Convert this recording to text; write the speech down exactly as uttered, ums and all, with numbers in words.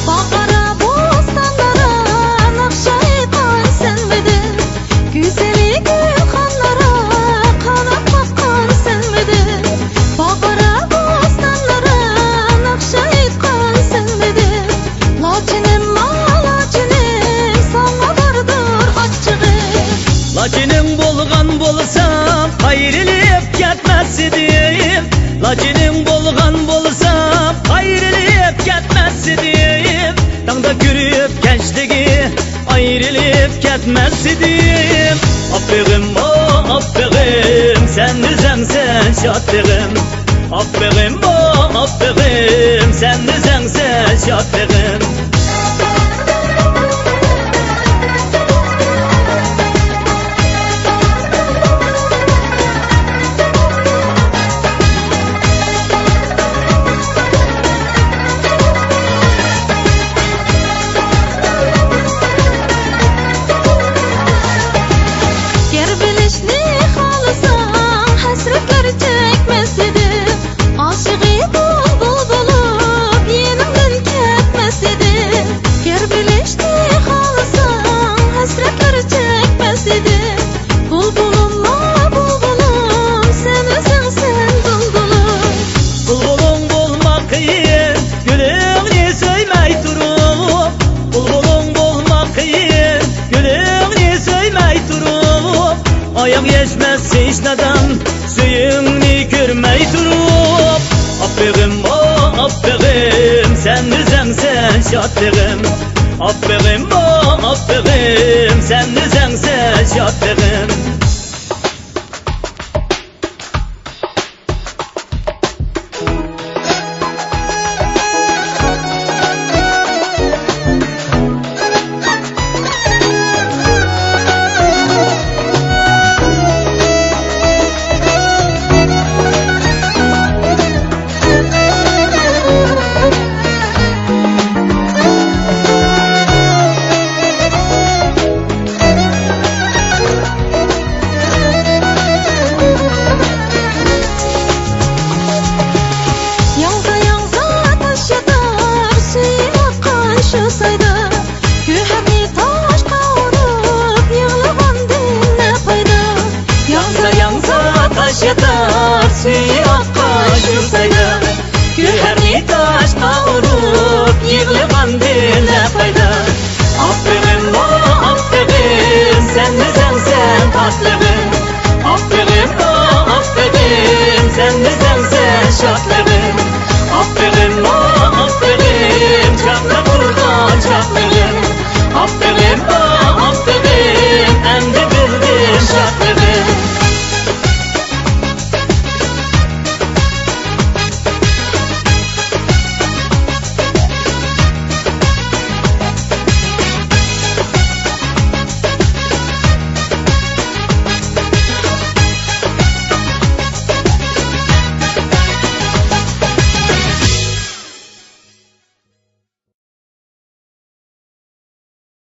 باغ ئارا بوستانلارغا ناخشا ئېيتقان سەنمىدىڭ؟ گۈزەل گۈلخانلارغا قانات قاققان سەنمىدىڭ؟ باغ ئارا بوستانلارغا ناخشا ئېيتقان سەنمىدىڭ؟ لاچىنىم، لاچىنىم، ساڭا باردۇر ئاچچىقىم. لاچىنىڭ بولغان بولسا، ئايرىلىپ كەتمەس ئىدىم. لاچىنىڭ بولغان بولسا، ئايرىلىپ كەتمەس ئىدىم. تاڭدا كۆرۈپ كەچلىكى، ئايرىلىپ كەتمەس ئىدىم. ئاپپىغىم، ئو ئاپپىغىم، سەن ئۆزەڭسەن شادلىقىم. ئاپپىغىم، ئو ئاپپىغىم، سەن ئۆزەڭسەن شادلىقىم. گەر بىلىشنى خالىساڭ، ھەسرەتلەر چەكمەس ئىدىم. ئاشىقى بۇلبۇل بولۇپ يېنىڭدىن كەتمەس ئىدىم. گەر بىلىشنى خالىساڭ، ھەسرەتلەر چەكمەس ئىدىم. بۇلبۇلۇمما بۇلبۇلۇم، سەن ئۆزۈڭسەن بۇلبۇلۇم. بۇلبۇلۇڭ بولماق قىيىن، گۈلۈڭنى سۆيمەي تۇرۇپ. بۇلبۇلۇڭ بولماق قىيىن، گۈلۈڭنى سۆيمەي تۇرۇپ. ئاياغ يەشمەس ھېچ نادان، سۈيۈڭنى كۆرمەي تۇرۇپ. ئاپپىغىم، ئو ئاپپىغىم، سەن ئۆزەڭسەن شادلىقىم. ئاپپىغىم، ئو ئاپپىغىم، سەن ئۆزەڭسەن شادلىقىم. ياڭزا، ياڭزا تاش ياتار، سۈيى ئاققان شۇ سايدا. گۆھەرنى تاشقا ئۇرۇپ، يىغلىغاندىن نە پايدا؟ ياڭزا، ياڭزا تاش ياتار، سۈيى ئاققان شۇ سايدا. گۆھەرنى تاشقا ئۇرۇپ، يىغلىغاندىن نە پايدا؟ ئاپپىغىم، ۋا ئاپپىغىم، سەن ئۆزەڭسەن تاتلىقىم. ئاپپىغىم، ۋا ئاپپىغىم، سەن ئۆزەڭسەن شادلىقىم.